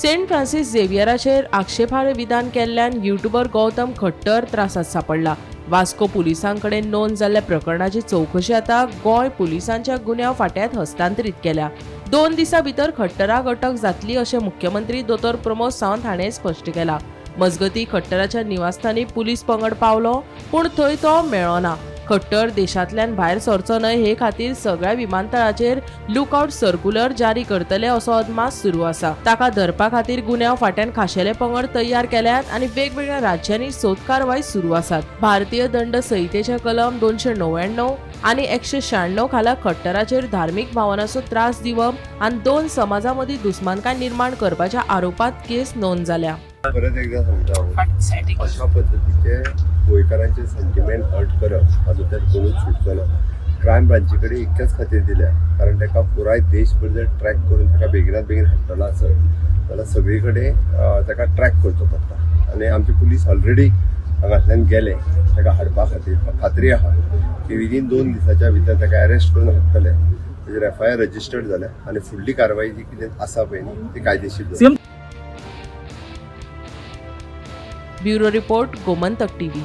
Saint Francis झेवियराचेर आक्षेपार्ह विधान केल्ल्यान युट्यूबर गौतम खट्टर त्रासात सापडला. वास्को पुलिसां कडेन नोंद जाल्ल्या प्रकरणाची चवकशी आतां गोंय पुलिसांच्या गुन्यांव फांट्यात हस्तांतरीत केल्या. 2 दिसां भितर खट्टराक अटक जातली अशें मुख्यमंत्री दोतोर प्रमोद सावंत हाणें स्पश्ट केलां. मजगतीं, खट्टराच्या निवासस्थानी पुलीस पंगड पावलो, पूण थंय तो मेळ्ळो ना. खट्टर देशांतल्यान भायर सरचो न्हय हे खातीर सगळ्या विमानतळाचेर लुकआउट सर्क्युलर जारी करतले असो अदमास सुरू आसा. ताका धरपा खातीर गुन्यांव फांट्यान खाशेले पंगड तयार केल्यात आनी वेगवेगळ्या राज्यांनी सोद कारवाय सुरू आसात. भारतीय दंड संहितेच्या कलम 299 आनी 196 खाला खट्टराचेर धार्मीक भावनांचो त्रास दिवप आनी दोन समाजां मदीं दुस्मानकाय निर्माण करपाच्या आरोपांत केस नोंद जाल्या. परत एकदा सांगता हांव, अशा पद्दतीचे गोंयकारांचे सेंटिमेंट हर्ट करप हातूंतल्यान कोणूच सुटचो ना. क्रायम ब्रांची कडेन इतक्याच खातीर दिल्या, कारण ताका पुराय देशभर जर ट्रॅक करून ताका बेगिनात बेगीन हाडटलो आसत जाल्यार सगळी कडेन ताका ट्रॅक करचो पडटा आनी आमचे पुलीस ऑलरेडी हांगांतल्यान गेले ताका हाडपा खातीर. खात्री आहा की विदीन 2 दिसाच्या भितर ताका अरेस्ट करून हाडटले. तेजेर एफआयआर रजिस्टर्ड जाल्या आनी फुडली कारवाय जी कितें आसा पळय न्ही, ती कायदेशीर जातली. Bureau report, Gomantak TV.